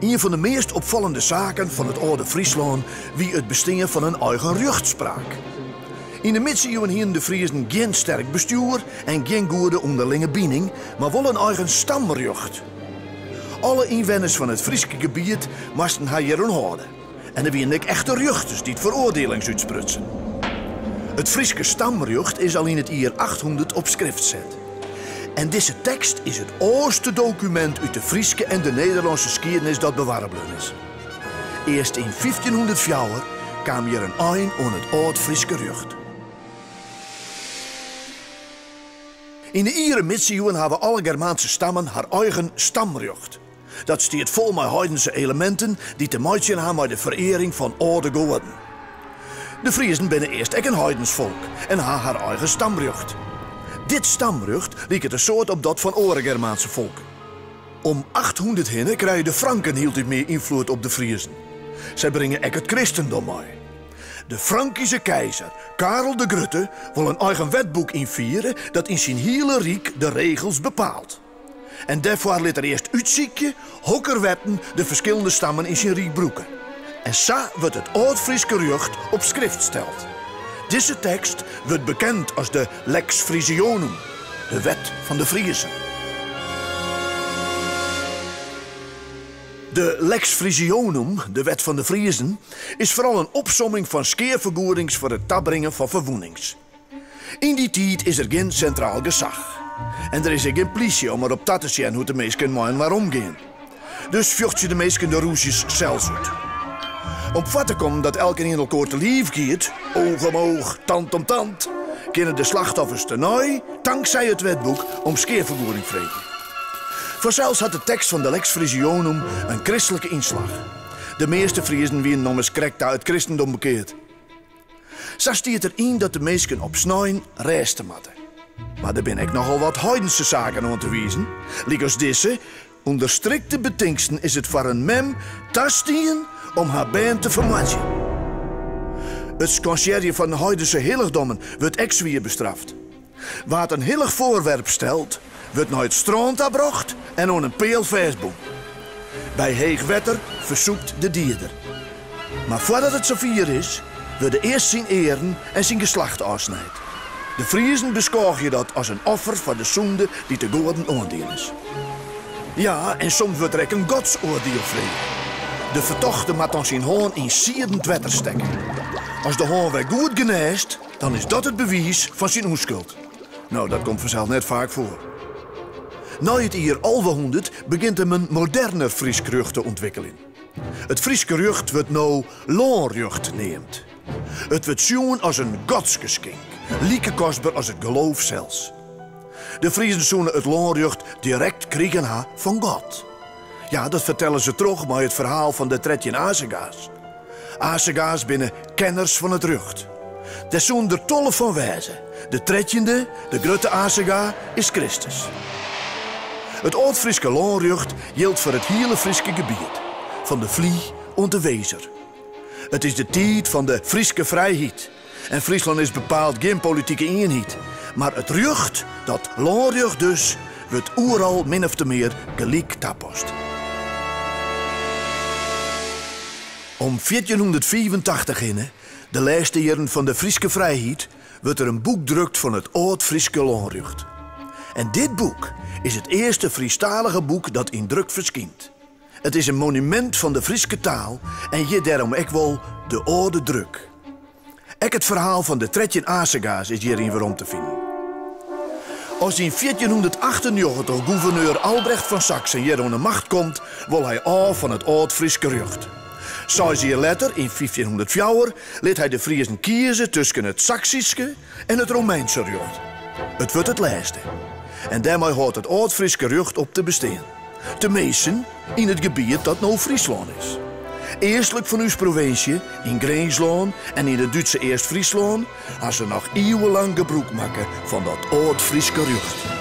Ien fan de meast opfallende saken fan it âlde Fryslân wie it bestean fan in eigen rjochtspraak. Yn de midsiuwen hienen de Friezen gjin sterk bestjoer en gjin goede ûnderlinge bining, mar wol in eigen stamrjocht. Alle ynwenners fan it Fryske gebiet moasten har hjiroan hâlde en der wienen ek echte rjochters dy't feroardielings útsprutsen. It Fryske stamrjocht is al yn it jier 800 op skrift set. En dizze tekst is it âldste dokumint út de Fryske en de Nederlânske skiednis dat bewarre bleaun is. Earst yn 1504 kaam hjir in ein oan it âld-Fryske rjocht. Yn de iere midsiuwen hawwe alle Germaanse stammen har eigen stamrjocht. Dat stiet fol mei heidense eleminten dy't te meitsjen ha mei de ferearing fan âlde goaden. De Friezen binne earst ek in heidens folk en ha har eigen stamrjocht. Dit stamrjocht liket in soad op dat fan oare Germaanse folken. Om 800 hinne krije de Franken hieltyd mear ynfloed op de Friezen. Sy bringe ek it kristendom mei. De Frankyske keizer Karel de Grutte wol in eigen wetboek ynfiere dat yn syn hiele ryk de regels bepaalt. En dêrfoar lit er earst útsykje hokker wetten de ferskillende stammen yn syn ryk brûke. En sa wurdt it âld-Fryske rjocht op skrift steld. Dizze tekst wurdt bekend as de Lex Frisionum, de wet fan de Friezen. De Lex Frisionum, de wet fan de Friezen, is foaral in opsomming fan skeafergoedings foar it tabringen fan ferwûnings. Yn dy tiid is der gjin sintraal gesach. En der is ek gjin plysje om der op ta te sjen hoe't de minsken mei-inoar omgean. Dus fjochtsje de minsken de rûzjes sels út. Om foar te kommen dat elkenien elkoar te liif giet, oog om oog, tand om tand, kinne de slachtoffers tenei, tanksij it wetboek, om skeafergoeding freegje. Fansels hat de tekst fan de Lex Frisionum in kristlike ynslach. De measte Friezen wienen ommers krekt ta it kristendom bekeard. Sa stiet der yn dat de minsken op snein rêste moatte. Mar der binne ek nochal wat heidense saken oan te wizen, lykas dizze, Under strikte betingsten is it foar in mem tastien om har bern te fermoardzjen. It skansearjen fan heidense hillichdommen wurdt ek swier bestraft. Wa't in hillich foarwerp stelt, wurdt nei it strân ta brocht en oan in peal fêstbûn. By heech wetter fersûpt de dieder. Mar foardat it safier is, wurde earst syn earen en syn geslacht ôfsnijd. De Friezen beskôgje dat as in offer foar de sûnde dy't de goaden oandien is. Ja, en soms wurdt der ek in godsoardiel frege. De fertochte moat dan syn hân yn siedend wetter stekke. As de hân wer goed genêst, dan is dat it bewiis fan syn ûnskuld. No, dat komt fansels net faak foar. Nei it jier 1100 begjint him in moderner Frysk rjocht te ûntwikkeljen. It Fryske rjocht wurdt no lânrjocht neamd. It wurdt sjoen as in godsgeskink, like kostber as it geloof sels. De Friezen soene it lânrjocht direkt krigen ha fan God. Ja, dat fertelle se troch mei it ferhaal fan de 13 Azega's. Azega's binne kenners fan it rjocht. Dêr soene der 12 fan wêze. De trettjinde, de grutte Azega, is Kristus. It âld-Fryske lânrjocht jildt foar it hiele Fryske gebiet, fan de Fly oant de Wezer. It is de tiid fan de Fryske frijheid en Fryslân is bepaald gjin politike ienheid, mar it rjocht, dat lânrjocht dus, wurdt oeral min ofte mear gelyk tapast. Om 1485 hinne, de lêste jierren fan de Fryske frijheid, wurdt der in boek drukt fan it âld-Fryske lânrjocht. En dit boek is it earste Frysktalige boek dat yn druk ferskynt. It is in monumint fan de Fryske taal en hjit dêrom ek wol de âlde druk. Ek it ferhaal fan de 13 Azega's is hjiryn werom te finen. As yn 1498 gûverneur Albrecht fan Saksen hjir oan 'e macht komt, wol hy ôf fan it âld-Fryske rjocht. Seis jier letter, yn 1504, lit hy de Friezen kieze tusken it Saksyske en it Romeinse rjocht. It wurdt it lêste. En dêrmei hâldt it âld-Fryske rjocht op te bestean. Teminsten yn it gebiet dat no Fryslân is. Eastlik fan ús provinsje, yn Grinslân en yn it Dútse East-Fryslân, ha se noch iuwenlang gebrûk makke fan dat âld-Fryske rjocht.